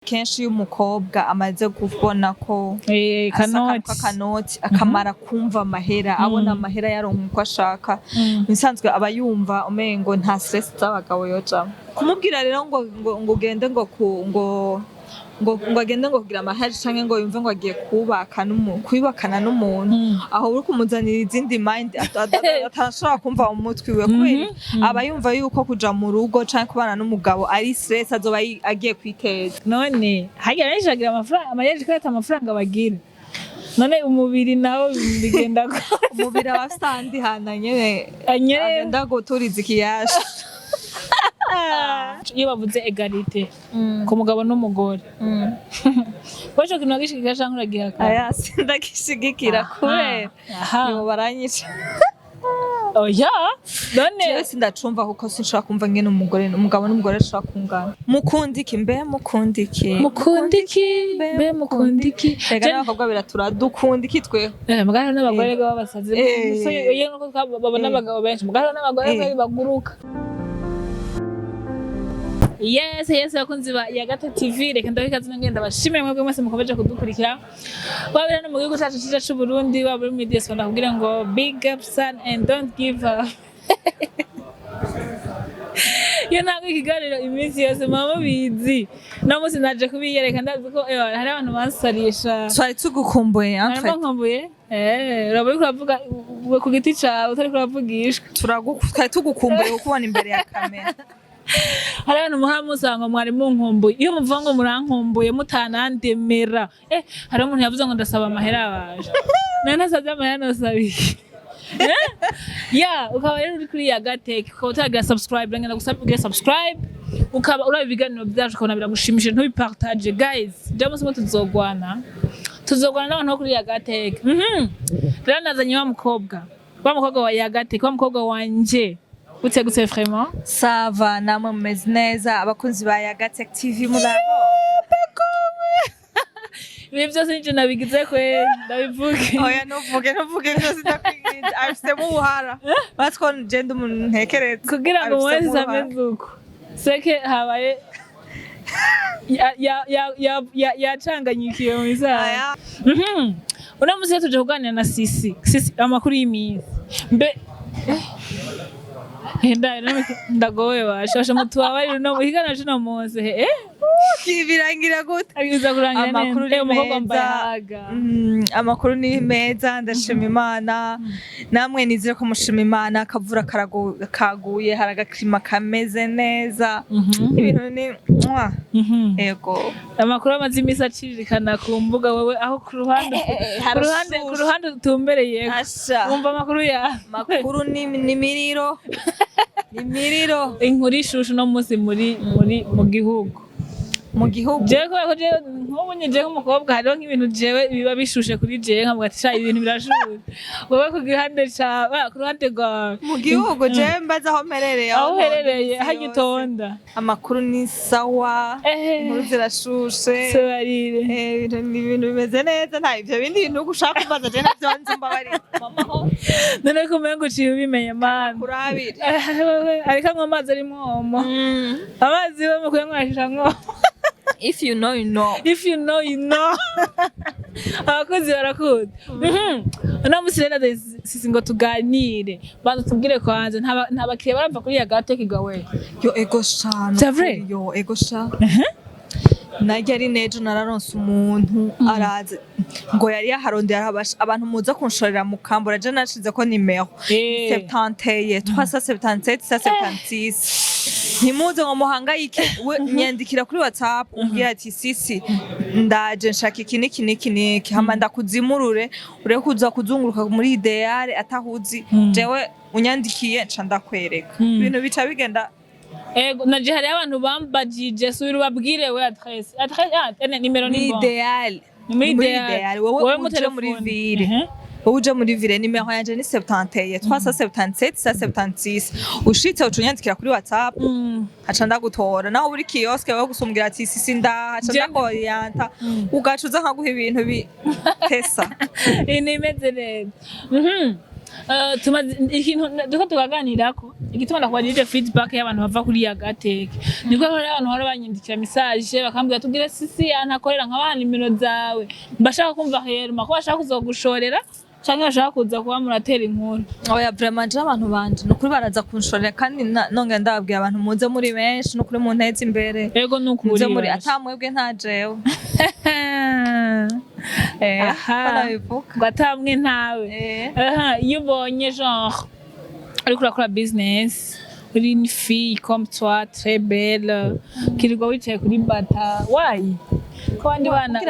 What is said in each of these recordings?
Kenshi iyo umukobwa amaze kubona ko asa akantu Kanoti. K'akanoti, akamara kumva amahera, abona amahera yaronka uko ashaka, ibisanzwe aba yumva umengo nta stress z'abagabo yojamwo. Kumubwira rero ngo ugende ngo ku ngo agende ngo kugira amahaji canke ngo yumve ngo agiye kubaka kubakana n'umuntu, aho uri kumuzanira izindi mind atashobora kumva mu mutwe iwe, kubera aba yumva yuko kuja mu rugo canke kubana n'umugabo ari stress azoba agiye kwiteza. None harya benshi bagira amafaranga, amayeje ko ata amafaranga bagira, none umubiri nawo bigenda ko? Umubiri aba afise ahandi hantu nyene anyere. Agenda guturiza ikiyasha. Iyo bavuze égalité ku mugabo n'umugore, wowe ico kintu uragishigikira canke uragihakana? Aya, sindagishigikira kubera nibo baranyica. Oya, none Jewe sindacumva, kuko sinshobora kumva ngene umugabo n'umugore bashobora kungana. Mukunda iki mbe? Mukunda iki? Mukunda iki mbe? Mukunda iki? Rega n'abakobwa biratura. Dukunda iki tweho? Mugabo n'abagore b'abasazi. Iyo nuko babona abagabo benshi, mugabo n'abagore kweri baguruka. Yes, bakunzi ba Yagata TV, reka ndabe ikaze, ngenda bashimire mwebwe mwese mukomeje kudukurikira, waba uri hano mu gihugu cacu ciza c'u Burundi, waba uri muri diaspora, ndakubwira ngo big up son and don't give up. Iyo ntabwo ikiganiro iminsi yose muba mubizi, no munsi naje kubiyereka. Ndazi ko hari abantu bansarisha. Twari tugukumbuye. Harimo En fait, nkumbuye, uraba uriko uravuga we ku giti cawe, utariko uravugishwa. Twari tugukumbuye kukubona imbere ya kamera. Hari abantu muhora musanga mwari munkumbuye, iyo muvuga ngo murankumbuye mutanandemera. Hari umuntu yavuze ngo ndasaba amahera baje, nari ntasabye amahera, nosaba iki? Ya, ukaba rero uri kuri Yagatech, ukaba utaragira subscribe, ngenda gusaba ugire subscribe, ukaba uraba ibiganiro byacu ukabona biragushimishije, ntubipartage. Guys, bya munsi umwe tuzogwana n'abantu bo kuri Yagatech. Rero nazanye wa mukobwa wa Yagatech, wa mukobwa wanje. Gute gute vraiment? Ça va, namwe mumeze neza? Abakunzi ba Yagatech TV, muraho? Ibi byose nivyo nabigize kwe, ndabivuge. Oya, ntuvuge, ntuvuge byose, ndakwinginze. Abifitemo ubuhara, uretse ko ngenda umuntu ntekereza. Kugira ngo Abifitemo wese uruhara. ameze uko seke habaye yacanganyikiwe mu isaha. Aya. Uno munsi rero tuje kuganira na Sisi. Sisi, amakuru y'iminsi mbe? Ndagowe basha basha, mutubabarire uno ikiganiro c'uno munsi Birangira gute? Agiza kurangira Amakuru neza. ni Umukobwa wambaye meza. haga. Amakuru ni meza, ndashima Imana. Namwe nizere ko mushima Imana. Akavura kaguye, hari agakirima kameze neza, ibintu ni mwah. Ego. Amakuru amaze iminsi acirikana ku mbuga, wewe aho ku ruhande utumbereye, Asha. wumva amakuru ya Amakuru ni miriro, ni miriro. Inkuru ishushu no munsi muri mu gihugu. Mu gihugu. Jewe kubera ko jewe nk'ubu nye, jewe nk'umukobwa, hariho nk'ibintu jewe biba bishushe kuri jewe, nkavuga ati: "Sha, ibintu birashushe." Wewe ku gihande cawe, ku ruhande rwawe? Mu gihugu, jewe mbaze aho mperereye. Aho uherereye. Ntonda imisi Harya yose. Utonda. Amakuru ni sawa, inkuru zirashushe. Sebarire. Ibintu ni ibintu bimeze neza, nta ivyo bindi bintu ushaka kumbaza je navyo nzi, mbabarira mama ho. None ko umengo uciye ubimenya, mana. Kurabira. Wewe ariko anywa amazi arimwo omo, amazi we mu kuyanywesha If you know, you know. If you know, you know. Abakozi barakuzi. Uno musi rero nazanye Sisi ngo tuganire. Banza tubwire kwanza, nta bakiriya barava kuri Yagatech gawe? Yo, ego sha. C'est vrai? Yo, ego sha. Naryo ari nejo nararonse umuntu araza ngo yari yaharondeye arabasha. Abantu muza kunshorera mu kambura, je nashize ko nimero 71 377 176. Ntimuze ngo muhangayike, we nyandikira kuri WhatsApp umbwira ati: "Sisi, ndaje nshaka iki niki niki niki", hama ndakuzimurure, ureke kuza kuzunguruka muri idéal atahuzi. Jewe unyandikiye nca ndakwereka, ibintu bica bigenda. Ego, naje hariho abantu bambajije, subira ubabwire we adresse. Adresse, ah, ene, nimero ni ni bon. Idéal. Ni muri Muri Idéal. Idéal. Wowe Wowe uje muri mu telefone. ville. Wowe uje muri ville, nimero yanje ni 71 377 176. Ushitse uca unyandikira kuri WhatsApp, haca ndagutora. Naho uri kiosque, wowe gusa umbwira ati: "Sisi, ndaha", haca ndakoriyanta, ugaca uza nkaguha ibintu bitesa. Ibintu bimeze neza. Tumaze ikintu duko tukaganirako, igituma ndakubajije feedback y'abantu bava kuri ya gateke, niko hari abantu bahora banyandikira message bakambwira: "Tubwire sisi ahantu akorera," nkabaha nimero zawe. Mbashaka kumva heruma ko bashaka kuzogushorera canke bashaka kuza kuba muratera inkuru. Oya, vraiment, je abantu banje nukuri baraza kunshorera, kandi nongera ndababwira abantu: muze muri benshi, nukuri munteze imbere. Ego, nukuri. Muze muri Basha. ata mwebwe nta jewe. Aha. Ko nabivuga. Ngo atamwe ntawe. Aha, iyo ubonye genre uriko urakora business, uri une fille comme toi, très belle, kirirwa wicaye kuri bata wayi ko abandi bana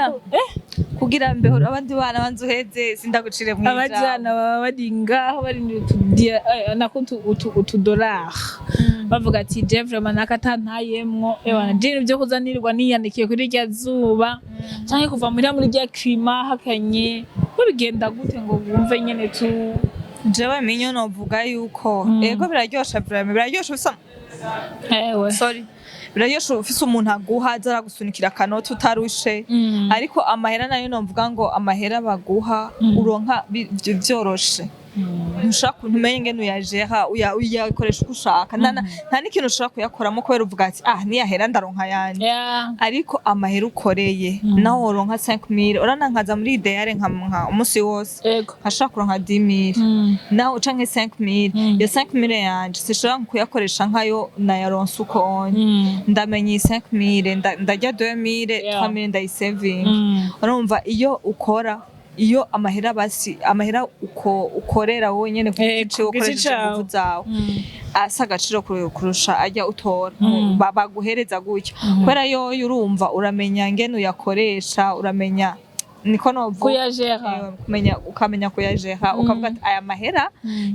Kugira mbeho abandi bana banze uheze sindagucire mu ijambo. Abajana baba bari ngaho barindira nako utudolari, bavuga ati: "Je vraiment naka atantayemwo, ewana je ibintu byo kuzanirwa niyandikiye kuri rya zuba canke kuva muhira muri rya climat hakanye." Ko bigenda gute ngo wumve nyene tu? Jewe minyo novuga yuko ego, biraryoshe, vraiment biraryoshe ufise Ewe. Sorry, biraryoshe ufise umuntu aguha, aza aragusunikira akanoti utarushe. Ariko amahera nayo, novuga ngo amahera baguha uronka vyoroshe, ntushaka ntumenye ingene uyajera, uyakoresha uko ushaka. Nta n'ikintu ushobora kuyakoramo kubera uvuga ati: "Ah, niyahera ndaronka ayandi." Ariko amahera ukoreye, naho woronka 5000, uranankaza muri idéal nka umunsi wose nkashobora kuronka 10000 naho canke 5000. Iyo 5000 yanje sinshobora kuyakoresha nkayo nayaronse uko onye. Ndamenya iyi 5000 ndarya 2000, 3000 ndayisevinga. Urumva iyo ukora, iyo amahera basi amahera uko ukorera wowe nyene ku giti ku giti ukoresheje cawe. inguvu zawe, asa agaciro kurusha ajya utora baguhereza gutya, kubera yoyo urumva uramenya ngene uyakoresha, uramenya, niko novuga. Kuyajera. Kumenya, ukamenya kuyajera, ukavuga ati: "Aya mahera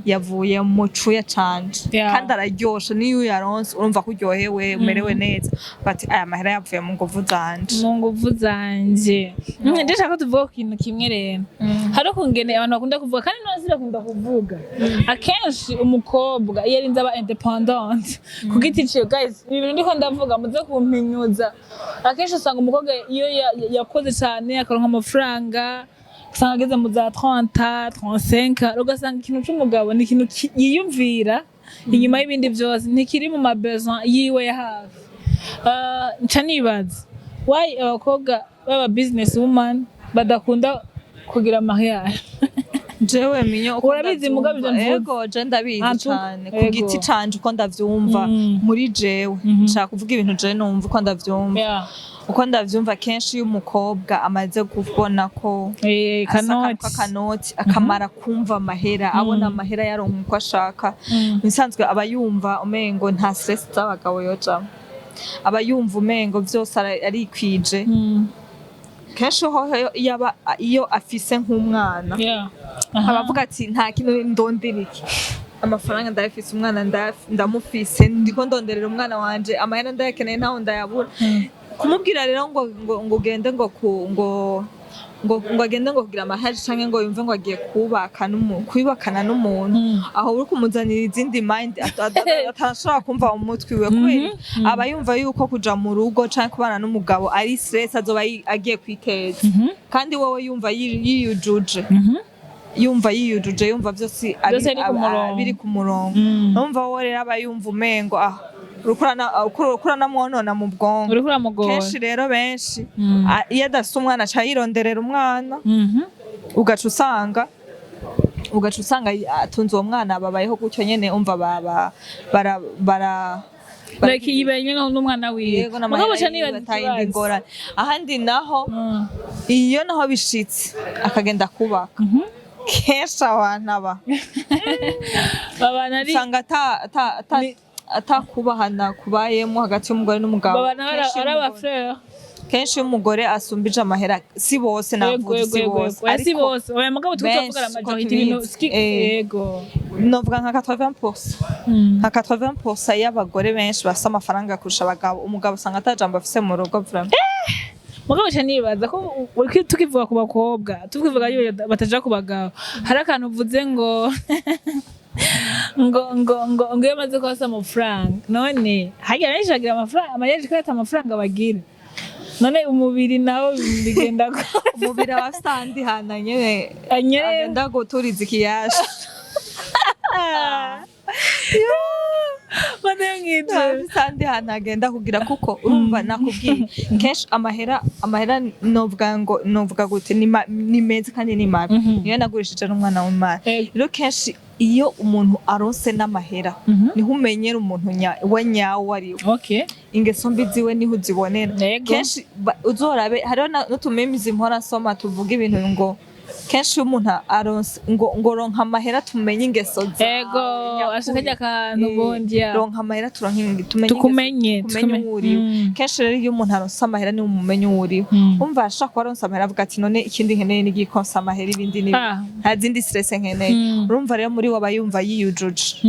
yavuye mu cuya canje." Kandi araryoshe, niyo uyaronse urumva ko uryohewe, umerewe neza, bati: "Aya mahera yavuye mu nguvu zanje." Mu nguvu zanje. Ndashaka ko tuvuga ku kintu kimwe rero. Hari ukungene abantu bakunda kuvuga, kandi none bakunda kuvuga akenshi, umukobwa iyo arinze aba indépendante ku giti ciwe. Guys, ibi bintu ndiko ndavuga muze kumpinyuza. Akenshi usanga umukobwa iyo yakoze cane akaronka amafaranga, usanga ageze mu za 30, 35, ugasanga ikintu c'umugabo ni ikintu yiyumvira inyuma y'ibindi vyose, ntikiri mu ma besoin yiwe ya hafi. Nca nibaza why abakobwa baba business woman badakunda kugira mariage. Jewe minyo, uko Urabizi mugabo ivyo ndavyumva. mvuze. Ego, je ndabizi Antu- cane ku ego. giti canje uko ndavyumva. Muri jewe nshaka kuvuga ibintu je numva uko ndavyumva. Uko ndavyumva, kenshi iyo umukobwa amaze kubona ko asa akantu kanoti k'akanoti, akamara kumva amahera, abona amahera yaronka uko ashaka, ibisanzwe aba yumva umengo nta stress z'abagabo yojamwo, aba yumva umengo vyose arikwije. Kenshi hoho iyo aba iyo afise nk'umwana, aba avuga ati: "Nta kintu ndondera, iki amafaranga ndayafise, umwana ndamufise, ndiko ndonderera umwana wanje, amahera ndayakeneye, ntaho ndayabura." Kumubwira rero ngo ugende ngo ku ngo ngo ngo agende ngo kugira amahaji canke ngo yumve ngo agiye kubaka kubakana n'umuntu, aho uri kumuzanira izindi mind atashobora kumva mu mutwe wiwe, kubera aba yumva yuko kuja mu rugo canke kubana n'umugabo ari stress azoba agiye kwiteza, kandi wowe yumva yiyujuje, yumva yiyujuje, yumva vyose Vyose biri ku murongo. Biri ku murongo. Urumva wowe rero aba yumva umengo ah, uriko uranamwonona mu bwonko. Uriko uramugora. Kenshi rero benshi iyo adafise umwana aca yironderera umwana, ugaca usanga atunze uwo mwana, babayeho gutyo nyene, umva baba bara bara Like yiberanye n'umwana wiwe. Yego, Mugabo n'amahera ca yiwe, nibaza atayindi ikibazo. ngorane. Ahandi naho, iyo naho bishitse akagenda kubaka, kenshi abantu aba Babana ari usanga atakubahana kubayemo hagati y'umugore n'umugabo. Babana Kenshi iyo ari umugore- aba frère. Kenshi iyo umugore asumbije amahera, si bose navuze, si bose. Oya, si ariko bose, oya, mugabo turiko benshi turavuga la uko majorité ibintu tubizi. Yego. Novuga nka 80%, nka 80% y'abagore benshi bafise amafaranga kurusha abagabo, umugabo usanga ata jambo afise mu rugo vraiment. Mugabo ca nibaza ko uriko tukivuga ku bakobwa, tukivuga iyo bataja ku bagabo, hari akantu uvuze ngo iyo amaze kuhasa amafaranga, none harya benshi bagira amafaranga amayeje ko ata amafaranga bagira, none umubiri nawo bigenda ko? Umubiri aba afise ahandi hantu nyene Anyere. agenda guturiza ikiyasha. Mana yo mw'ijuru. Afise ahandi hantu agenda kugira, kuko urumva nakubwiye kenshi amahera novuga ngo, novuga gute, ni meza kandi ni mabi. Niyo nagurishije n'umwana w'Imana. Rero kenshi iyo umuntu aronse n'amahera, niho umenyera umuntu we nyawo ari we. Ingeso mbi ziwe niho uzibonera. Kenshi uzorabe hariho n'utumemizi mpora nsoma tuvuga ibintu ngo kenshi iyo umuntu aronse ngo ronka amahera tumenye ingeso zawe nyakuri. Ashaka kajya akantu ubundi ya. Ronka amahera turonke tumenye Tukumenye, tumenye uwo uriwe. Kenshi rero iyo umuntu aronse amahera niwe umumenya uwo uriwe. Umva, ashobora kuba aronse amahera avuga ati: "None ikindi nkeneye ni igikonsa amahera, ibindi ni nta zindi stress nkeneye." Urumva rero muri we aba yumva yiyujuje.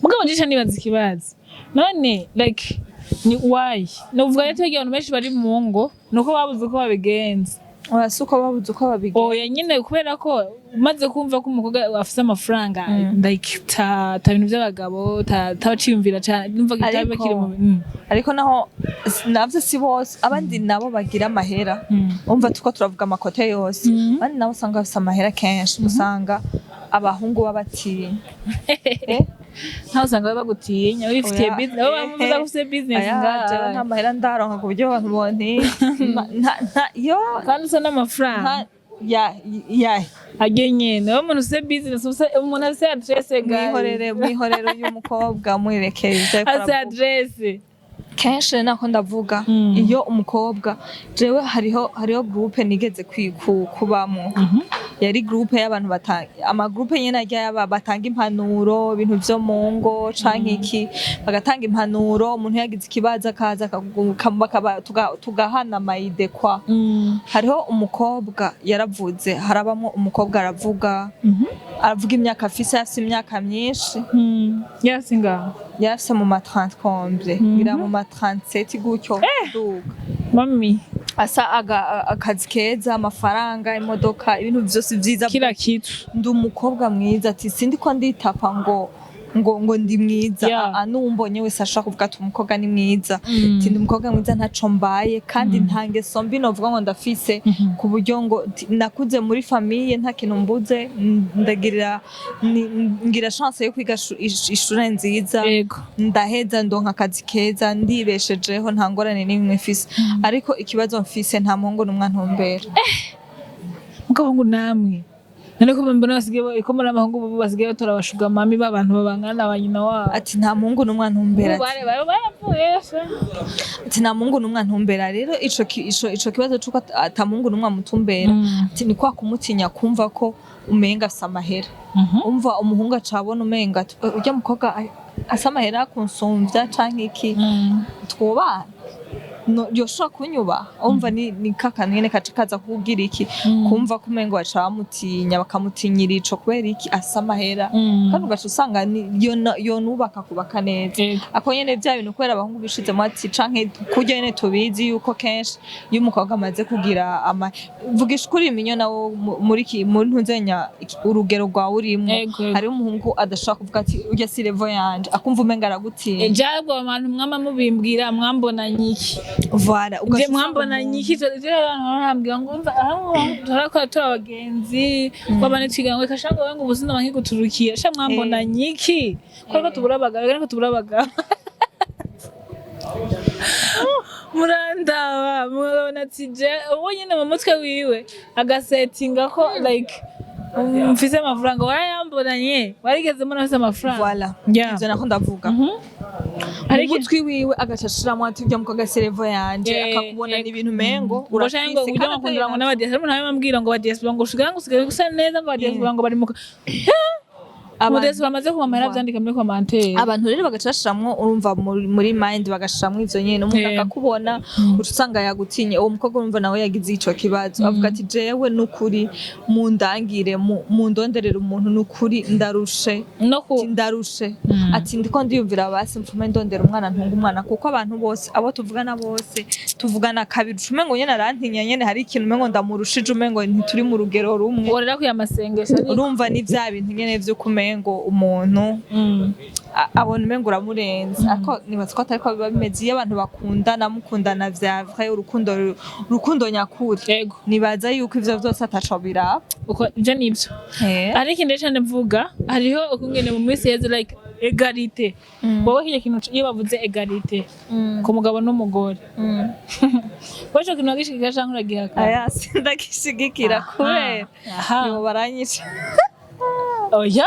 Mugabo njye nibaza ikibazo none, like, ni why novuga rero twegeye abantu benshi bari mu ngo nuko babuze uko babigenza? Oya, si uko babuze uko babigenza. Oya nyine, kubera ko umaze kumva ko umukobwa afise amafaranga, like, ta bintu by'abagabo tabaciyumvira cyane, numva kitaba kiri mu Ariko naho navyo si bose, abandi nabo bagira amahera. Umva, tuko turavuga ama côté yose. Abandi nabo usanga bafise amahera kenshi, usanga abahungu babatinya. Eh? Nkaho usanga bagutinya wifitiye Oya. business, abo bamuvuza ko ufite business. Aya, jewe nta Ngaha mahera ndaronka ku buryo abantu bontinya. Nta yo kandi usa n'amafaranga. Nta ya ya. Ajye nyene wowe umuntu ufite business, umuntu afite adresse, guys. Mwihorere, mwihorere uyu mukobwa, mwirekere ivyo ariko afite aravuga. Adresse. Kenshi nako ndavuga, iyo umukobwa, jewe hariho groupe nigeze kubamwo, yari groupe y'abantu batanga ama groupe nyene arya yaba batanga impanuro, ibintu vyo mu ngo canke iki, bagatanga impanuro. Umuntu yagize ikibazo akaza tugahana ama idées kwa. Hariho umukobwa yaravuze, harabamo umukobwa aravuga, aravuga imyaka afise, afise imyaka myinshi. Yasi ngaho. Yarafise mu ma 30 combien, ngira mu ma 37 gutyo duga. Mami. Asa akazi keza, amafaranga, imodoka, ibintu vyose vyiza. Kila kitu. Ndi umukobwa mwiza, ati sindi ko nditapa ngo ndi mwiza. Numbonye wese ashobora kuvuga ati umukobwa ni mwiza. Ati ndi umukobwa mwiza, ntaco mbaye, kandi nta ngeso mbi novuga ngo ndafise, ku buryo ngo nakuze muri famille nta kintu mbuze, ndagirira ngira chance yo kwiga ishure nziza, ndaheza ndonka akazi keza, ndibeshejeho, nta ngorane n'imwe mfise, ariko ikibazo mfise nta muhungu n'umwe antumbera. Mugabo ngo namwe none ko mbona basigaye ko muri abahungu ubu basigaye batora aba sugar mummy b'abantu babangana ba nyina wabo. Ati nta muhungu n'umwe antumbera. Ubu bari barapfuye se. Ati nta muhungu n'umwe antumbera. Rero ico kibazo c'uko ata muhungu n'umwe amutumbera, ati ni kwa kumutinya, kumva ko umenga afise amahera. Umva, umuhungu acabona umenga ati, "Eh, urya mukobwa asa amahera kunsumvya canke iki, twobana, no, yoshobora kunyubaha." Umva, ni kakantu nyene kaca kaza kukugira iki, kumva ko umengo baca bamutinya, bakamutinyira ico kubera iki asa amahera. Kandi ugaca usanga yonubaka kubaka neza. Ako nyene vya bintu kubera abahungu bishizemo ati canke kurya nyene tubizi yuko kenshi iyo umukobwa amaze kugira ama, vugisha ukuri iminyo nawo muri muri ntuzenya urugero rwawe urimwo. Ego. Hariho umuhungu adashobora kuvuga ati urya si level yanje, akumva umenga aragutinya. Jabwo abantu mwama mubimbwira mwambonanye iki? Voilà, ugaca Je usanga mwambonanye iki? Je abantu barambwira ngo umva aho turakora turi abagenzi kwabane twiga ngo kasha ngo ngo ubuzima nkiguturukiye sha, mwambonanye iki? Ko tubura abagabo, ariko tubura abagabo, murandaba murabona ati je ubu nyine mu mutwe wiwe agasetinga ko like mfise amafaranga, warayambonanye, warigeze mbona mfise amafaranga? Voilà. Ivyo nako ndavuga. Mu mutwe wiwe agaca ashiramwo ati urya mukobwa si level yanje, akakubona n'ibintu umengo ngo canke ngo urafise ujya kandi bakundira ngo atari. N'abadiaspora, umuntu abambwira ngo abadiaspora ngo usigaye ngo usigaye gusa neza, ngo abadiaspora ngo bari mu umudiaspora amaze kumamara. Voilà. Vyandika muri commentaire. Abantu rero bagaca bashiramwo, urumva, muri mind bagashiramwo ivyo nyene, umuntu akakubona uca usanga yagutinye. Uwo mukobwa, urumva, nawe yagize ico kibazo, avuga ati jewe nukuri mundangire, mundonderere umuntu, nukuri ndarushe. No ku Ati ndarushe, ati ndiko ndiyumvira basi mfume ndondera umwana, ntunga umwana, kuko abantu bose abo tuvugana bose tuvugana kabiri uca umengo nyene arantinya nyene, hari ikintu umengo ndamurushije, umengo ntituri mu rugero rumwe. Worera kuya amasengesho ariko Urumva, ni vya bintu nyene vy'uko umengo umengo umuntu abona umengo uramurenze, ariko nibaza ko atari ko biba bimeze iyo abantu bakundana, mukundana vya vrai, urukundo, urukundo nyakuri. Nibaza yuko ivyo vyose ataco biraba. Uko ivyo nivyo, ariko ikindi cane mvuga, hariho ukungene mu minsi yeze, like égalité. Wowe kirya kintu, iyo bavuze égalité ku mugabo n'umugore, wowe ico kintu wagishigikira canke uragihakana? Aya, sindagishigikira kubera nibo baranyica. Oya,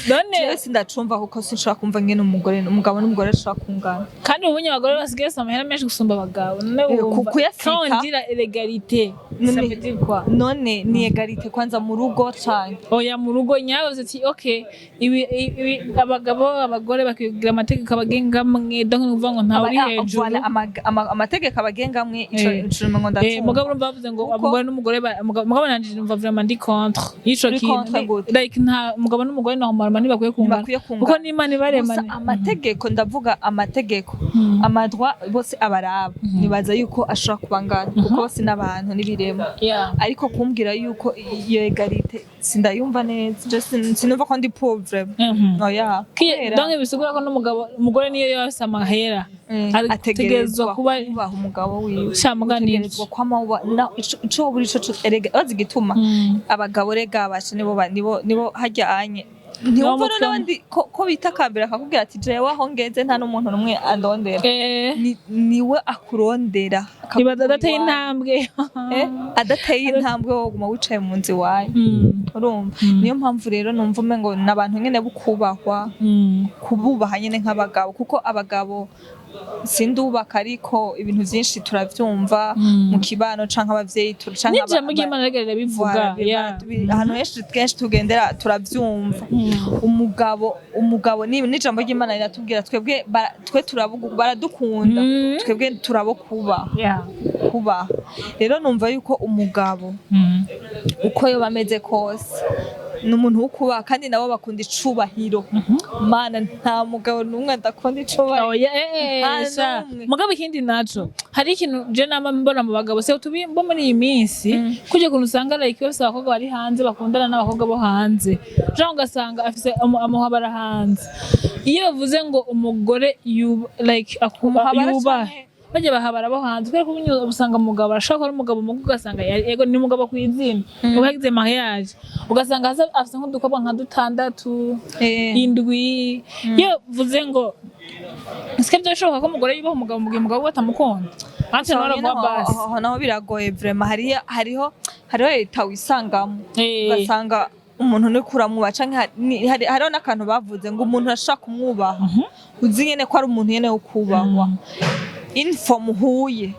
none? Jewe sindacumva, kuko sinshobora kumva ngene umugore, umugabo n'umugore bashobora kungana. Kandi ubunye abagore basigaye bafise amahera menshi gusumba abagabo. None wumva kuyafita. quand on dit la égalité, ça veut dire quoi? None ni égalité kwanza mu rugo canke? Oya, mu rugo nyabavuze ati okay, ibi abagabo, abagore bakigira amategeko abagenga amwe, donc ni ukuvuga ngo ntawe uri hejuru. Voilà, amategeko abagenga amwe, ico ico ngo ndacumva. Mugabo urumva bavuze ngo umugore n'umugore mugabo nanje numva vraiment ndi contre y'ico Uri kintu. contre gute? Like nta mugabo n'umugore normalement ntibakwiye kungana. Ntibakwiye kungana. Kuko n'Imana ibarema Gusa amategeko, ndavuga amategeko, ama droits bose abaraba, nibaza yuko ashobora kubangana, kuko bose n'abantu n'ibiremwa. Ariko kumbwira yuko iyo égalité, sindayumva neza. Je sinumva ko ndi pauvre. Oya. Donc bisigura ko n'umugabo, umugore niyo yaba afise amahera, ategerezwa ategerezwa kuba kubaha umugabo wiwe. Sha, muga nivyo. Utegerezwa kwama na ico woba uri co erega bazi igituma abagabo rega basha nibo nibo harya anye ntiwumva Nibo n'abandi ko bita kambere akakubwira ati jewe aho ngeze nta n'umuntu n'umwe andondera. Niwe akurondera Ibaza adateye akakugura iwawe. intambwe. Adateye intambwe woguma wicaye mu nzu iwanyu. Urumva, niyo mpamvu rero numva umengo ni abantu nyene bo kubahwa, kububaha nyene nk'abagabo, kuko abagabo, sindubaka, ariko ibintu vyinshi turavyumva mu kibano canke abavyeyi canke N'ijambo ry'Imana rega rirabivuga. Voilà, ahantu henshi kenshi tugendera turavyumva. Umugabo n'ijambo ry'Imana riratubwira twebwe twe turabugu baradukunda. Twebwe turabo kuba kubaha. Rero numva yuko umugabo uko yoba ameze kose ni umuntu wo kubaha, kandi nabo bakunda icubahiro. Mana, nta mugabo n'umwe adakunda icubahiro. Oya, Nta sha. n'umwe. Mugabo ikindi naco, hari ikintu je nama mbona mu bagabo se tubi bo muri iyi minsi, kujya kuntu usanga like bose abakobwa bari hanze bakundana n'abakobwa bo hanze, genre ugasanga afise amuhabara hanze. Iyo bavuze ngo umugore like Umuhabara yubaha canke- bajya bahabara bo hanze, kubera ko ubunya usanga umugabo arashobora kuba ari umugabo mugu, ugasanga ego ni umugabo ku izina, uba yagize mariage, ugasanga afise nk'udukobwa nka dutandatu, indwi. Iyo uvuze ngo ese byashoboka ko umugore yubaha umugabo mu gihe umugabo we atamukunda? Ante nawe aravuga basi. Aho naho biragoye vraiment. Hariho leta wisangamo ugasanga umuntu ni kuramwubaha, canke hariho n'akantu bavuze ngo umuntu arashaka kumwubaha, uzi nyene ko ari umuntu nyene wo kubahwa, info muhuye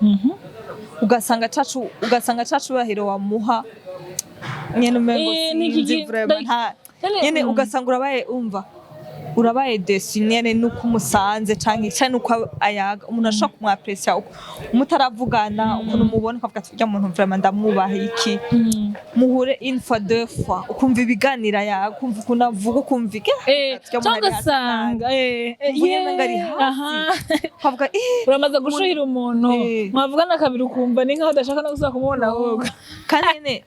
ugasanga ca cubahiro wamuha nyene umengo sinzi vraiment nta nyene ugasanga urabaye, umva, urabaye déçu nyene nuko umusanze canke nuko ayaga. Umuntu ashobora kumwaprecia mutaravugana, ukuntu mubona ukavuga ati urya muntu vraiment ndamwubaha iki. Muhure une fois, deux fois, ukumva ibiganiro yaga, ukumva ukuntu avuga, ukumva iki. Urya muntu cyangwa ari hasi. ugasanga Umva umenga ari hasi. Ukavuga Uramaze gushuhira umuntu, mwavugana kabiri ukumva ni nkaho udashaka no gusubira kumubona ahubwo. Kandi nyene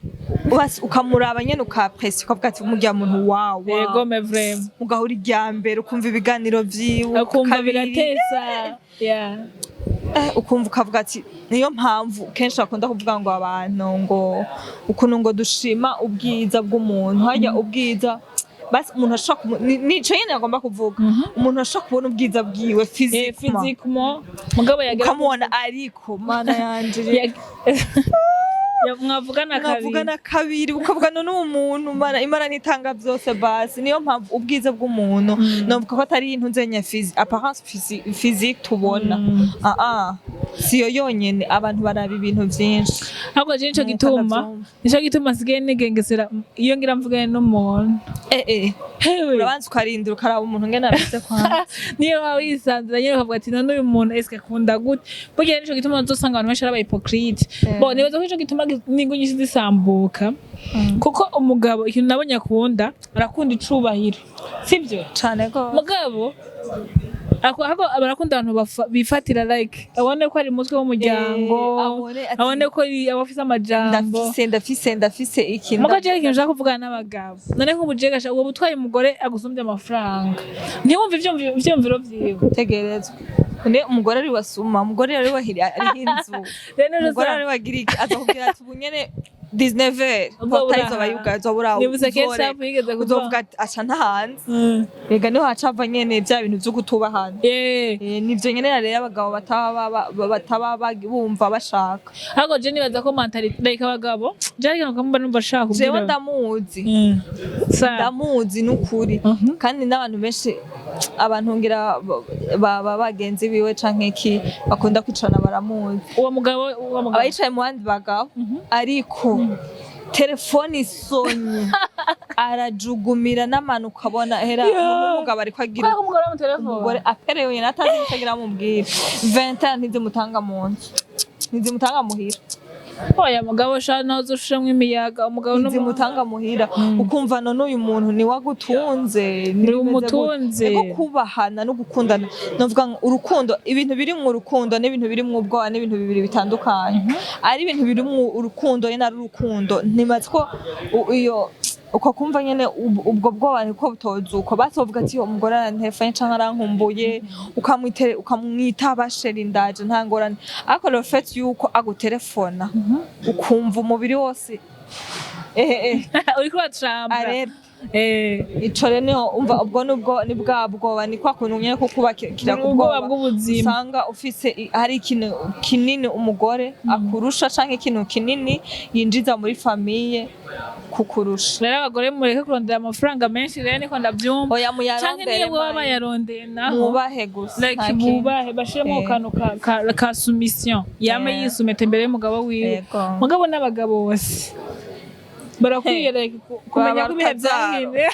ukamuraba nyene ukapresi, ukavuga ati murya muntu wawe. Yego, mais vraiment. Mugahura irya mbere, ukumva ibiganiro vyiwe, ukumva kabiri, biratesa, yeah. Ukumva ukavuga ati niyo mpamvu kenshi bakunda kuvuga ngo abantu ngo ukuntu ngo dushima ubwiza bw'umuntu, harya ubwiza basi umuntu ashobora nico nyene agomba kuvuga, umuntu ashobora kubona ubwiza bwiwe physiquement, physiquement, mugabo yagera ukamubona, ariko Mana yanje, mwavugana kabiri, mwavugana kabiri ukavuga none uwo muntu, Mana, Imana ntitanga byose. Basi niyo mpamvu ubwiza bw'umuntu novuga ko atari intu nzenya apparence physique tubona. Ah ah, siyo yonyene, abantu baraba ibintu vyinshi. Ahubwo je nico Nuko gituma ndavyumva. nico gituma nsigaye nigengesera iyo ngira mvugane n'umuntu. Hewe. Urabanza ukarindira, ukaraba umuntu ngene ameze kwanza. Niyo waba wisanzura nyene ukavuga ati none uyu muntu eske akunda gute? Burya nico gituma uzosanga abantu benshi ari aba hypocrite. Bo nibaza ko nico gituma n'ingo nyinshi zisambuka, kuko umugabo ikintu nabonye akunda, arakunda icubahiro, sivyo? Cane gose. Mugabo Ako barakunda abantu bifatira, like abone ko ari umutwe w'umuryango. Abone ati, abone ko aba afise amajambo. Ndafise iki. Muko jewe ikintu nshaka kuvugana n'abagabo, none nk'umujega uwo butwaye umugore agusumbye amafaranga, ntiwumve ivyiyumviro vyiwe? Tegerezwa ne umugore ari wasuma, umugore ari wahiri ariho inzu. Rero Umugore ari wagira iki, azakubwira ati ubu nyene 19 Uzoba portail uri izoba aha. yugaye, uzoba uri aho. Nibutse Ketchup yigeze kuvuga. Uzovuga ati aca ntahanze. Rega niho haca hava nyene vya bintu vyo kutubahana. Nivyo nyene rero abagabo bataba bumva bashaka. Ahubwo je nibaza ko mentality, like abagabo, je ariko mba numva ashaka kubwira. Jewe ndamuzi. Sa Ndamuzi n'ukuri. Kandi n'abantu benshi, abantu ngira baba bagenzi biwe canke iki bakunda kwicarana baramuzi. Uwo mugabo Aba yicaye mu bandi bagabo, ariko telefone isonye arajugumira n'amanu, ukabona hera umugabo ariko agira Kubera ko umugore mu telefone. Umugore aperewe nyine atazi icyo agira amubwira. 20 ans ntizimutanga mu nzu, ntizimutanga muhira. Oya mugabo sha, nawe uzoshiramo imiyaga umugabo Ntizimutanga muhira, ukumva none uyu muntu ni wagutunze. Ni umutunze. Ego, kubahana no gukundana, novuga ngo urukundo, ibintu biri mu rukundo n'ibintu biri mu ubwoba n'ibintu bibiri bitandukanye. Ari ibintu biri mu urukundo nyine, ari urukundo, ntibazi ko iyo uko kumva nyene ubwo bwoba niko butozuko basovuga ati umugore arantefanye canke arankumbuye, ukamwitere ukamwitaba: "Chéri, ndaje, nta ngorane." Ariko le fait yuko agutelefona ukumva umubiri wose Uriko uratrambra. Arera. Ico rero niho umva ubwo nubwo ni bwa bwoba, ni kwa kuntu nyene ko kubakira ku Ubwoba bwoba bw'ubuzima. Usanga ufise hari ikintu kinini umugore akurusha canke ikintu kinini yinjiza muri famille kukurusha. Rero abagore mureke kurondera amafaranga menshi, rero niko ndavyumva. Oya, Canke muyarondere. Niyo baba Mayi. bayarondeye naho, Mwubahe gusa. like Nta kindi. bubahe, bashiremo akantu ka soumission, yame yisumeta imbere y'umugabo wiwe. Mugabo n'abagabo bose barakwiye like kumenya ko ibihe Barutazaro. vyahinduye.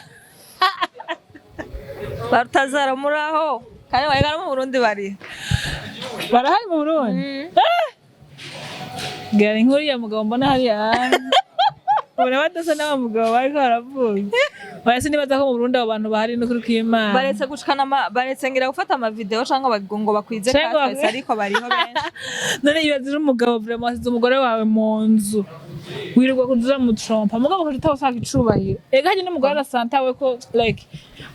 Barutazara muraho, kandi barega no mu Burundi bari. Barahari mu Burundi. Ngira ni nk'uriya mugabo mbona hariya, ubona badasa n'aba mugabo bariko baravuga. Oya, sinibaza ko mu Burundi abo bantu bahari, n'ukuri kw'Imana. Baretse gushikana baretse ngira gufata ama video canke ngo bakwize Canke katwese, ariko bariho benshi. None ibaze uri umugabo vraiment, wasize umugore wawe mu nzu, wirirwa kuza mutrompa, mugabo ukaca utawushaka icubahiro. Ega harya n'umugore arasantawe ko like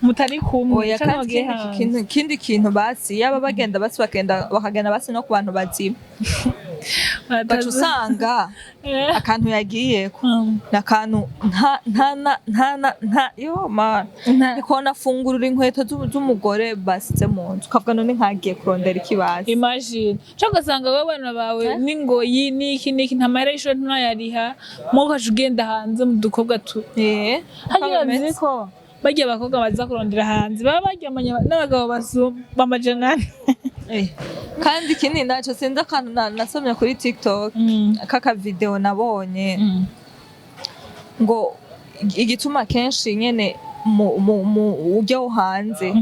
mutari kumwe Oya, canke kandi wagiye ikindi hanze. Kindi kintu basi, yaba bagenda basi bakagenda bakagenda basi no ku bantu bazima, baca usanga akantu yagiyeko n'akantu nta nta na nta na nta yo man niko nafungurura inkweto z'umugore basize mu nzu, ukavuga none nkagiye kurondera ikibazi. Imagine, cyangwa ugasanga wowe abana bawe n'ingoyi n'iki n'iki, nta mahera y'ishuri, ntunayariha, mwo ukaca ugenda hanze mu dukobwa tu Uko Harya bimeze. urazi ko barya abakobwa baza kurondera hanze baba baryamanye n'abagabo basumba 400. Kandi ikindi naco, sinzi akantu nasomye kuri TikTok kaka video nabonye, ngo igituma kenshi nyene mu ujya wo hanze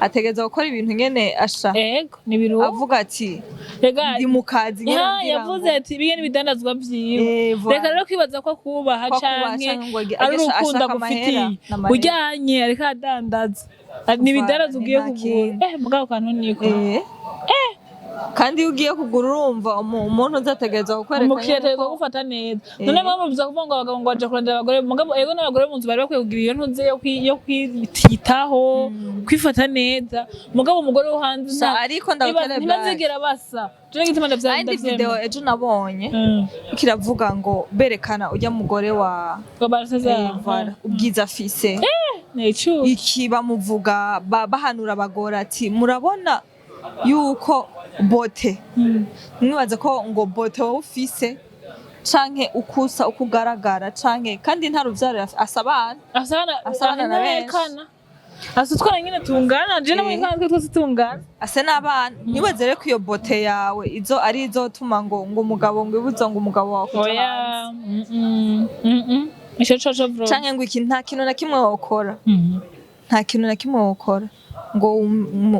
ategereza gukora ibintu nyene asha Ego, ni biruwo. Avuga ati Rega ndi mu kazi nyene ya kugira yavuze ngo ati bige n'ibidandazwa vyiwe. Voilà. Reka rero kwibaza ko akubaha Ko akubaha canke canke ngo ari urukundo ashaka amahera, agufitiye. n'amahera. Ujyanye ariko adandaza ni ibidandazwa Ni ugiye nta kugura. kindi. Mugabo kantu niko Kandi iyo ugiye kugura urumva umuntu uzategereza kukwereka umukiriya nyene ategerezwa ko gufata neza. None mwe mubuza kuvuga ngo abagabo ngo baja kurondera abagore, mugabo ego n'abagore mu nzu bari bakwiye kugira iyo ntuze yo kwiyitaho, kwifata neza, mugabo umugore wo hanze Ariko ndagutere blague. Ntibazigera basa, je gituma ndavya Indi video ejo nabonye kiravuga ngo berekana ujya mugore wa Ngo barasaza. Voilà, ubwiza afise, Ni icu iki bamuvuga bahanura abagore ati murabona yuko beauté, mwibaza ko ngo beauté wowe ufise canke ukusa uko ugaragara canke kandi nta ruvyaro asabana. Asana. Asabana na benshi. Asa utwana nyine tungana, je namwe kandi twese tungana. Ase n'abana, ntibaze rero ko iyo beauté yawe izo ari izotuma ngo umugabo ngo ibuzo ngo umugabo wawe kuja Oya. hanze. Ico coco bro. Canke ngo iki, nta kintu na kimwe wokora, nta kintu na kimwe wokora ngo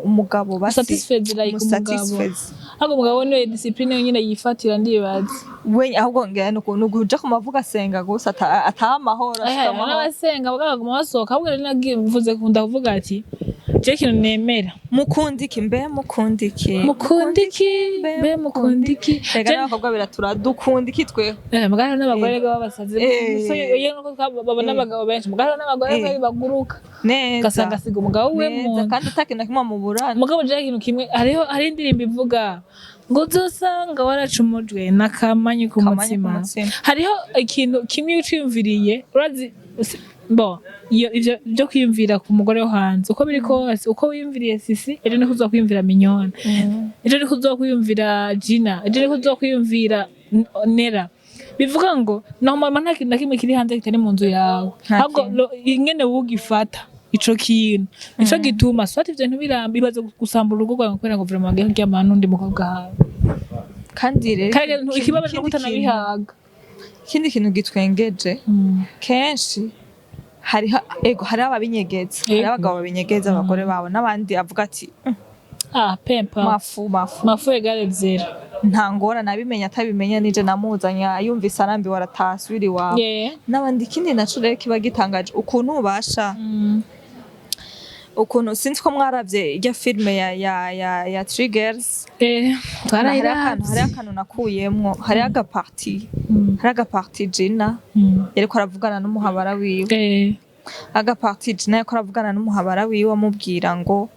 umugabo basi Satisfied, like umugabo. Umusatisfeze. Ahubwo umugabo niwe discipline nyine yifatira, ndibaza. We ahubwo ngira ni ukuntu uja ku mavuga asenga gusa ataha amahoro, ashika amahoro. N'abasenga baguma basohoka. Ahubwo rero nagiye mvuze kunda kuvuga ati Je ikintu nemera, Mukunda iki mbe? Mukunda iki? Mukunda iki mbe? Mukunda iki? Rega n'abakobwa biratura, dukunda iki tweho? Mugabo n'abagore b'abasazi. So, iyo nuko babona abagabo benshi, mugabo n'abagore baguruka, neza ugasanga asiga umugabo we mu neza, kandi atakintu na kimwe muburana. Mugabo je ikintu kimwe, hariho hari indirimbo ivuga ngo uzosanga waracumujwe n'akamanyu ku Kamanyu ku mutsima. Mutsima. Hariho ikintu kimwe iyo uciyumviriye, urazi bo iyo ivyo byo kwiyumvira ku mugore wo hanze, uko biri kose, uko wiyumviriye Sisi ejo niko uzokwiyumvira Mignone, ejo niko uzokwiyumvira Gina, ejo niko uzokwiyumvira Nera. Bivuga ngo normalement nta kintu na kimwe kiri hanze kitari mu nzu yawe. Nta Ahubwo kintu. Ingene wugifata ico kintu nico gituma swat ivyo ntibiramba. Ibaze gusambura urugo rwawe kubera ngo vraiment wagiye kuryamana n'undi mukobwa hawe. Kandi rero Kandi ikibabaje nuko ikindi kintu- utanabihaga. Ikindi kintu gitwengeje, kenshi hariho, ego, hariho ababinyegeza, hariho abagabo babinyegeza abagore babo, n'abandi avuga ati Ah, pempa. Mafu mafu. Mafu égale zéro. Nta ngorane, abimenya atabimenya, nije namuzanye, yumvise arambiwe arataha asubira iwabo. N'abandi. Ikindi naco rero kiba gitangaje, ukuntu ubasha ukuntu, sinzi ko mwaravye irya filme ya Three Girls. Eh. Hariho akantu Twarayiravye. Hariho akantu nakuyemwo, hariho agapartie, hariho agapartie Gina yariko aravugana n'umuhabara wiwe. Agapartie Gina yariko aravugana n'umuhabara wiwe, amubwira ngo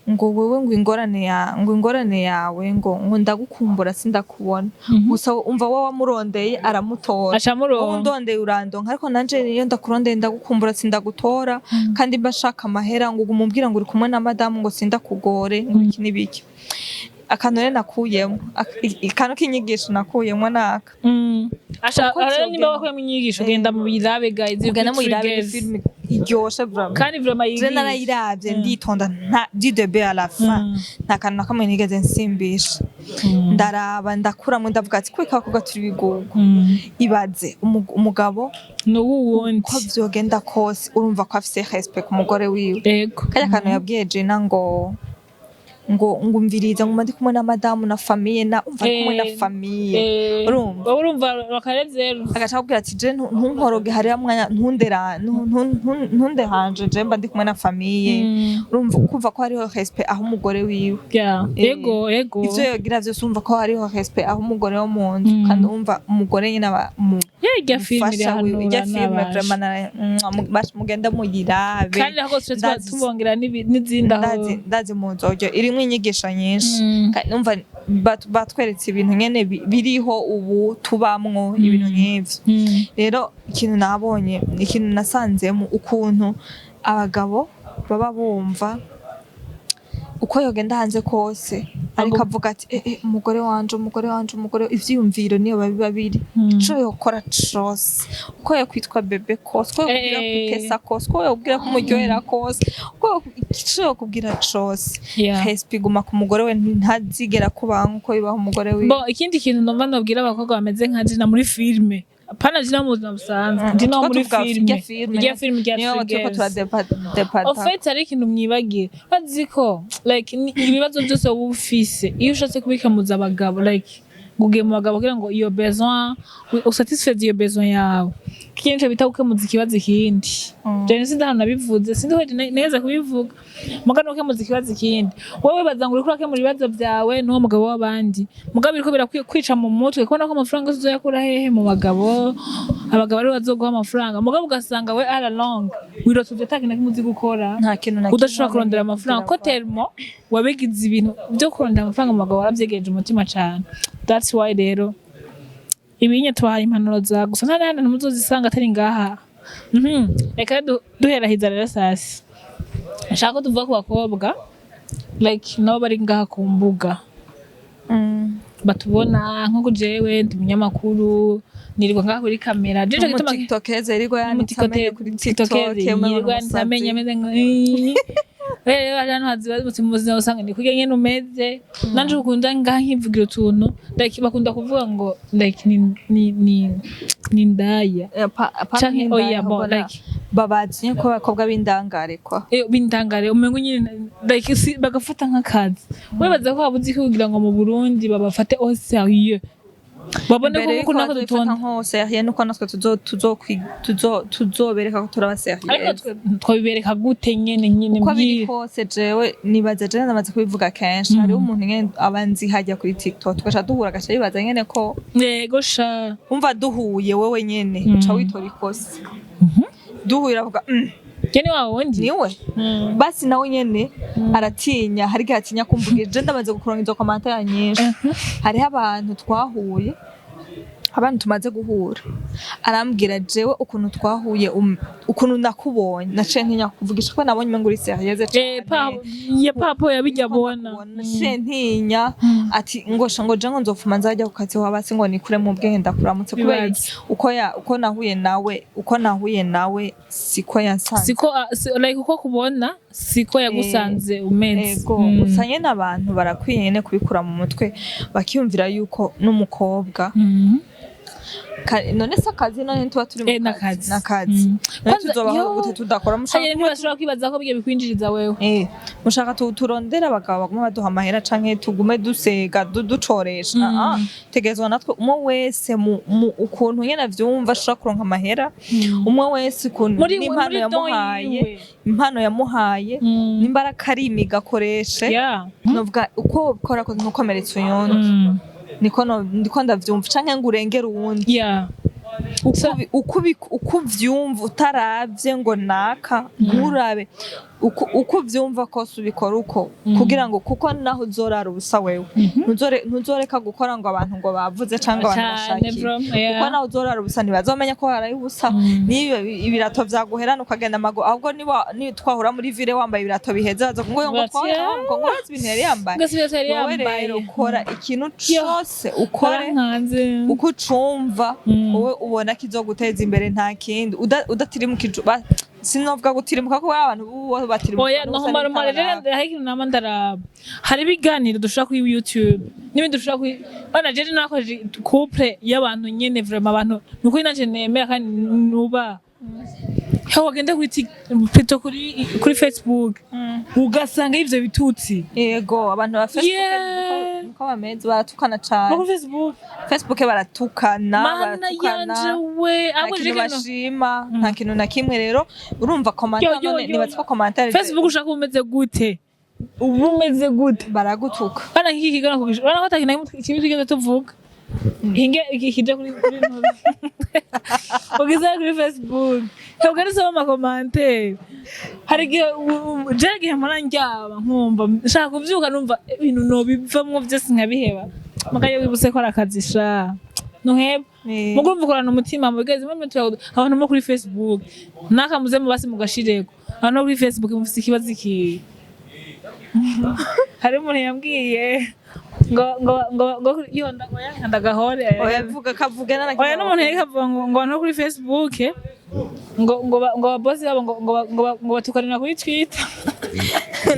wewe ngo ingorane ya ngo ingorane yawe ngo ndagukumbura sindakubona. Gusa umva, wowe wamurondeye aramutora. Aca Wowe muronka. undondeye urandonka, ariko nanje iyo ndakurondeye ndagukumbura sindagutora. Kandi mba nshaka amahera, ngo uguma umbwira ngo uri kumwe na madamu, ngo sindakugore, ngo iki n'ibiki. Akantu rero nakuyemo, akantu k'inyigisho nakuyemo naka. Asha Uko rero vyogenda. Nimba wakuyemo inyigisho, genda mu birabe, guys. Mugenda muyirabe, ni Triggers. filime iryoshe vraiment. Kandi vraiment Je yigisha. Narayiravye nditonda, nta du début à la fin, nta kantu na kamwe nigeze nsimbisha. Ndaraba, ndakuramwo, ndavuga ati kweka abakobwa turi bigugu. Ibaze umugabo Nuwundi. uko vyogenda kose, urumva ko afise respect ku mugore wiwe. Karya kantu yabwiye Gina ngo ngumviriza, ngo ndi kumwe na madamu na famille, na umva ari kumwe na famille. Urumva? Wowe urumva bakarezero. Agaca akubwira ati je ntunkoroge, hariya mwanya ntundera ntunderanje, je mba ndi kumwe na famille. Urumva kumva ko hariho respect aho umugore wiwe. Ego. Ivyo yogira vyose, urumva ko hariho respect aho umugore wo mu nzu. Kandi urumva umugore nyine aba Irya filime mufasha wiwe. Irya irahanura filime n'abasha. vraiment mugende muyirabe. Kandi aho twe tubongera n'izindi aho. Ndazi mu nzoryo irimwo inyigisho nyinshi. Kandi numva batweretse ibintu nyene biriho ubu tubamwo, ibintu nk'ivyo. Rero ikintu nabonye, ikintu nasanzemo, ukuntu abagabo baba bumva uko yogenda hanze kose, ariko avuga ati umugore wanje, umugore wanje, umugore, ivyiyumviro niyo biba biri. Ico yokora cose, uko yokwitwa bébé kose, uko yokubwira kutesa kose, uko yokubwira kumuryohera kose, uko ico yokubwira cose, respect iguma ku mugore we, ntazigera kubaha nkuko yubaha umugore wiwe. Bo, ikindi kintu numva nobwira abakobwa bameze nka Gina muri filime, pana Gina mu buzima busanzwe, Gina wo muri filime, irya filime rya niyo turiko Triggers. turadepata. En fait, hari ikintu mwibagira, bazi ko like ibibazo byose wowe ufise, iyo ushatse kubikemuza abagabo, like ngo ugiye mu bagabo kugira ngo iyo besoin usatisfaise, iyo besoin yawe, kiki nico bita gukemuza ikibazo ikindi. Jewe sinzi ahantu nabivuze, sinzi ko neza kubivuga, muga no gukemuza ikibazo ikindi, wowe wibaza ngo uriko urakemura ibibazo vyawe n'uwo mugabo w'abandi, mugabo biriko birakwica mu mutwe kubona ko amafaranga yose uzoyakura hehe? Mu bagabo. Abagabo aribo bazoguha amafaranga, mugabo ugasanga we all along wirotse uvyo ata kintu na kimwe uzi gukora, Nta kintu na kimwe udashobora kurondera wamenya amafaranga ko kugira. Termo wabigize ibintu byo kurondera amafaranga mu bagabo, waravyegereje umutima cane. That's why rero ibinye tubahaye impanuro za gusa, nta n'ahandi muzozisanga atari ngaha. Reka duherahiza rero sasi, nshaka ko tuvuga ku bakobwa like nabo bari ngaha ku mbuga batubona, nko jewe ndi umunyamakuru, nirirwa ngaha kuri kamera, jeje gituma Umutiktokeze yirirwa yanitse amenyo kuri TikTok. Yirirwa yanitse amenyo ameze nka rero ahantu haziba mu buzima usanga ni kurya nyene umeze. Nanje ukunda ngaha nkivugira utuntu, like bakunda kuvuga ngo like ni ndaya canke oya, bon, like babazi ko abakobwa b'indangare kwa bindangare, umengo nyine like si, bagafata nk'akazi. Wibaza ko habuze iki kugira ngo mu Burundi babafate au sérieux? Babone ko Imbere kuko yuko nako bazobifata dutonda. nko sérieux, nuko natwe tuzobereka ko turaba Ariko sérieux. twe twabibereka gute nyene nyene? Uko biri Mbwira. kose, jewe nibaza, jewe namaze kubivuga kenshi, hariho umuntu nyene aba nzi hajya kuri TikTok, tugaca duhura, agaca yibaza nyene ko Yego sha. Umva, duhuye wewe nyene uca witora ikosa. Duhuye uravuga: Jye ni wa wundi. Niwe." Basi nawe nyene aratinya, hari igihe atinya kumvugira. Je ndamaze gukuronka izo commentaires nyinshi. Hariho abantu twahuye, abantu tumaze guhura, arambwira: "Jewe ukuntu twahuye, ukuntu nakubonye, naciye ntinya kuvugisha ko nabonye umengo uri sérieuse Eh, pa cane." Ya papo yabijya abona. Naciye ntinya. Ati ngosha ngo je ngo nzopfuma nzajya ku kazi wabasi ngo nikure mu bwenge ndakuramutse kubera iki? Uko ya uko nahuye nawe, uko nahuye nawe siko yansanze. Siko like uko kubona siko yagusanze umeze. Ego. Gusa nyene abantu barakwiye nyene kubikura mu mutwe, bakiyumvira yuko n'umukobwa none se akazi, none tuba turi mu Eh, kazi. N'akazi. N'akazi. None Kwanza, tuzobaho yo. gute tudakora? Mushaka Hanyuma ntibashobora kwibaza ko bijya bikwinjiriza wewe. Eh, mushaka turondere abagabo baguma baduha amahera canke tugume dusega ducoresha? Ah, tegerezwa natwe umwe wese mu ukuntu nyene avyumva ashobora kuronka amahera, umwe wese ukuntu Muri n'impano muri don yamuhaye, yiwe. impano yamuhaye, nimba ari akarimi gakoreshe. Novuga uko ukora ko ntukomeretse uyundi. Niko ndiko ndavyumva, canke ngo urengere uwundi. Uko uvyumva, utaravye ngo naka, nturabe uko uvyumva kose ubikora uko, kugira ngo kuko naho uzorara ubusa wewe ntuzoreka gukora ngo abantu ngo bavuze canke abantu Cane bashakiye. Bro, yeah. Kuko naho uzorara ubusa ntibazomenya ko waraye ubusa. Niba ibirato vyaguherana ukagenda amaguru, ahubwo niba ni twahura muri ville wambaye ibirato biheze, baza ngo ngo Bati, twahura ngo urazi ibintu yari yambaye. Ugasubira yari Wowe yambaye. rero kora ikintu Yo. cose ukore Barankanze. uko ucumva wowe ubona kizoguteza imbere, nta kindi. Udatirimuka sinovuga gutirimuka kuko abantu bubu batirimuka Oya, n'ubusa. No marumare rero n'ibitararaba. hari ikintu nama ndaraba, hari ibiganiro dushira kuri YouTube n'ibindi dushira kuri bana. Jeje nakoje couple y'abantu nyene, vraiment abantu nukuri nanje nemera kandi nuba. Aho wagenda kuri plutôt kuri Facebook ugasanga ivyo bitutsi. Yego, abantu ba Facebook niko bameze, baratukana No cane. Kuri Facebook. Facebook baratukana. Mana Baratukana. yanje we. Nta Ahubwo kintu jeje kino bashima, nta kintu na kimwe. Rero urumva Yo, commentaire yo, none yo, nibaza ko commentaire Facebook ushaka uba umeze gute, uba umeze gute? Baragutuka. Bana nk'iki kiganiro kugisha urabona ko atakintu na kimwe kibi twigeze tuvuga. Hinge iki kije kuri ntuzi ugize kuri Facebook, ntabwo ari soma ama commentaires. Hari igihe je igihe mpora ndyama nkumva nshaka kuvyuka, numva ibintu nobivamwo vyose nkabiheba, mugayo wibutse ko ari akazi sha ntuheba. Mugo urumva ukorana umutima mugeze mwe abantu bo kuri Facebook nakamuze mubasi mugashireko. Abantu bo kuri Facebook mufise ikibazo iki? Hari umuntu yambwiye ngo yo ndagoya ndagahore. Oya, vuga kavuge na Oya, n'umuntu yariko avuga ngo abantu bo kuri Facebook ngo ababosi babo ngo batukanira kuri Twitter.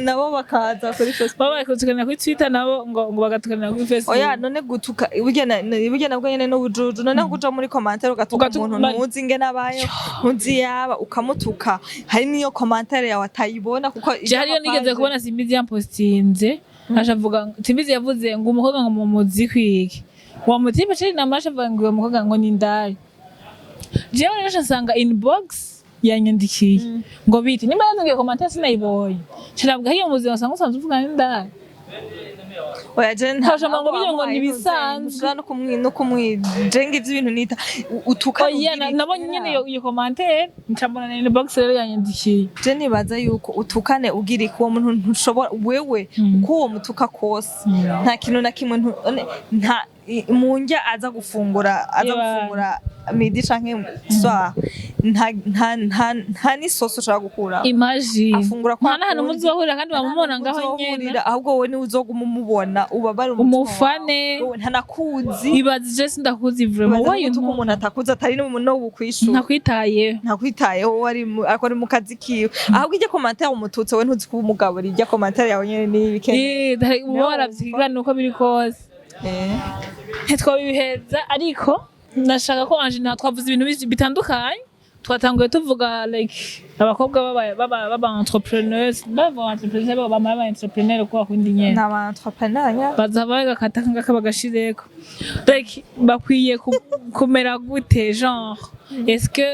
Nabo bakaza kuri Facebook. Baba bari kuri Twitter, nabo ngo bagatukanira kuri Facebook. Oya, none gutuka burya burya nabwo nyene n'ubujuju. None kuja muri commentaire ugatuka umuntu ntuzi ingene abayeho, ntuzi yaba, ukamutuka, hari n'iyo commentaire yawe atayibona kuko Je hariyo nigeze kubona Simbizi yampostinze, aca avuga Simbizi yavuze ngo umukobwa ngo mumuzi kwiki wa mutipe cari namasha, avuga ngo uwo mukobwa ngo ni indaya. Jewe rero nca nsanga inbox yanyandikiye ngo biti nimba yanzangiye commentaire sinayibonye, nca hiyo mu buzima usanga usanzwe uvuga n'indaya. Oya, je nta Hashama ngo bijya ngo ni ibisanzwe. Ushobora no kumwijenga ivyo ibintu nita utuka. Oya, nabonye nyene iyo commentaire, nca mbona na inbox rero yanyandikiye. Je nibaza yuko utukane ugira iki, uwo muntu ntushobora wewe uko uwo mutuka kose, nta kintu na kimwe nta mu ndya aza gufungura, aza gufungura midi canke soir, nta n'isosi ushobora gukura. Imagine. Afungura kwa Nta n'ahantu kundi. muzohurira kandi bamubona ngaho nyene. Muzohurira, ahubwo wowe niwe uzoguma umubona ubabare umutima Umufane. wawe. Wowe ntanakuzi. Ibaze, je sindakuzi vraiment. Ibaze Wowe gutuka umuntu atakuzi, atari no bukwishura. Ntakwitayeho. Ntakwitayeho, wowe ari mu kazi kiwe. Ahubwo ijya commentaire umututsi, wowe ntuzi kuba umugabo, ijya commentaire yawe nyene niba ikeneye. Eh, uba Niyo waravyiga nuko biri kose ntitwabibiheza, ariko ndashaka ko Ange nta twavuze ibintu bitandukanye. Twatanguye tuvuga like abakobwa baba entrepreneurs, baba entrepreneur kwa kundi nyene. Ni aba entrepreneur nya. Baza bagakata ngaka bagashireko, like bakwiye kumera gute? Genre est-ce que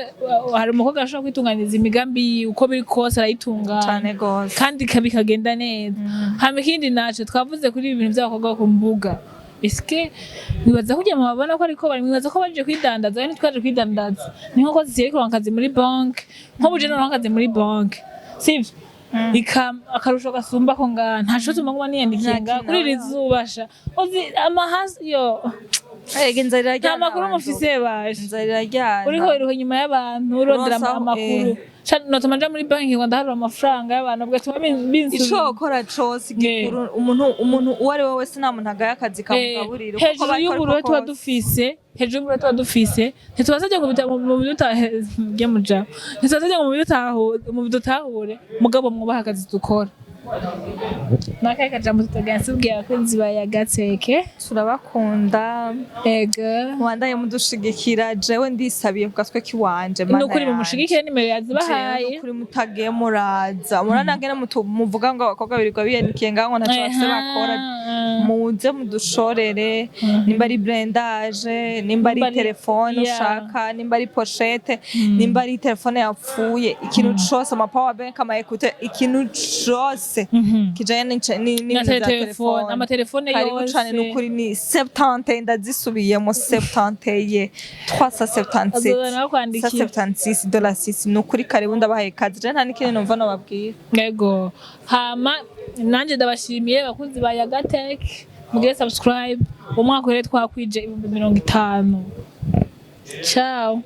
hari umukobwa ashobora kwitunganiriza imigambi yiwe, uko biri kose arayitunganya Cane gose. kandi bikagenda neza? Hama ikindi naco twavuze kuri ibi bintu by'abakobwa bo ku mbuga, eske mwibaza kugira mubabona ko ariko bari, mwibaza ko baje kwidandaza? We ntitwaje kwidandaza, ni nko zisiye kuronka akazi muri banke, nko buje noronka akazi muri banke, sivyo? Akarusho gasumba ko ngaha ntaco tuma nguma niyandikiye ngaha kuri iri zuba sha, uzi amahasi yo. Ega inzara Nta iraryana. makuru Abantu. mufise basha. Inzara iraryana. Uriko wiruka inyuma y'abantu urondera Uronsa, amakuru. Sha, notuma nja muri banki ngo ndaharura amafaranga y'abantu, bigatuma Ico binsubiza. wokora cose gikuru, umuntu uwo ari we wese, nta muntu agaye akazi kamugaburira uko Hejuru kaba y'ubururu ariko tuba kose. dufise, hejuru y'ubururu tuba dufise, ntitubasabye ngo mu bidutahe muja, ntitubasabye ngo mu bidutahure, mugabo mwubaha akazi dukora. Nakahe kajambo tutaganse ubwiye abakunzi ba Yagateke? Turabakunda. Ego. Mubandanye mudushigikira. Jewe ndisabiye ku gatwe kiwanje, Mana Ni ukuri, yanje. mumushigikire, nimero yazibahaye. Jewe nukuri mutagiye muraza muranagene muvuga ngo abakobwa birirwa biyanikiye ngaho ngo ntaco bafise bakora. Muze mudushorere, nimba ari blindage, nimba ari telefone ushaka, nimba ari pochette, nimba ari telefone yapfuye, ikintu cose, ama power bank, ama écouteurs, ikintu cose kijanye Na n'ibintu vya telefone, telefone. Amatelefone Karibu yose. cane nukuri. Ni 70, ndazisubiyemo, 70 377 Azoza nawe kwandikira. 176 de la 6. Nukuri karibu, ndabahaye kazi. Je nta n'ikindi numva nobabwira. Yego, hama nanjye ndabashimiye bakunzi ba Yagatek, mugire subscribe. Umwaka rero twakwije 50,000. Ciao.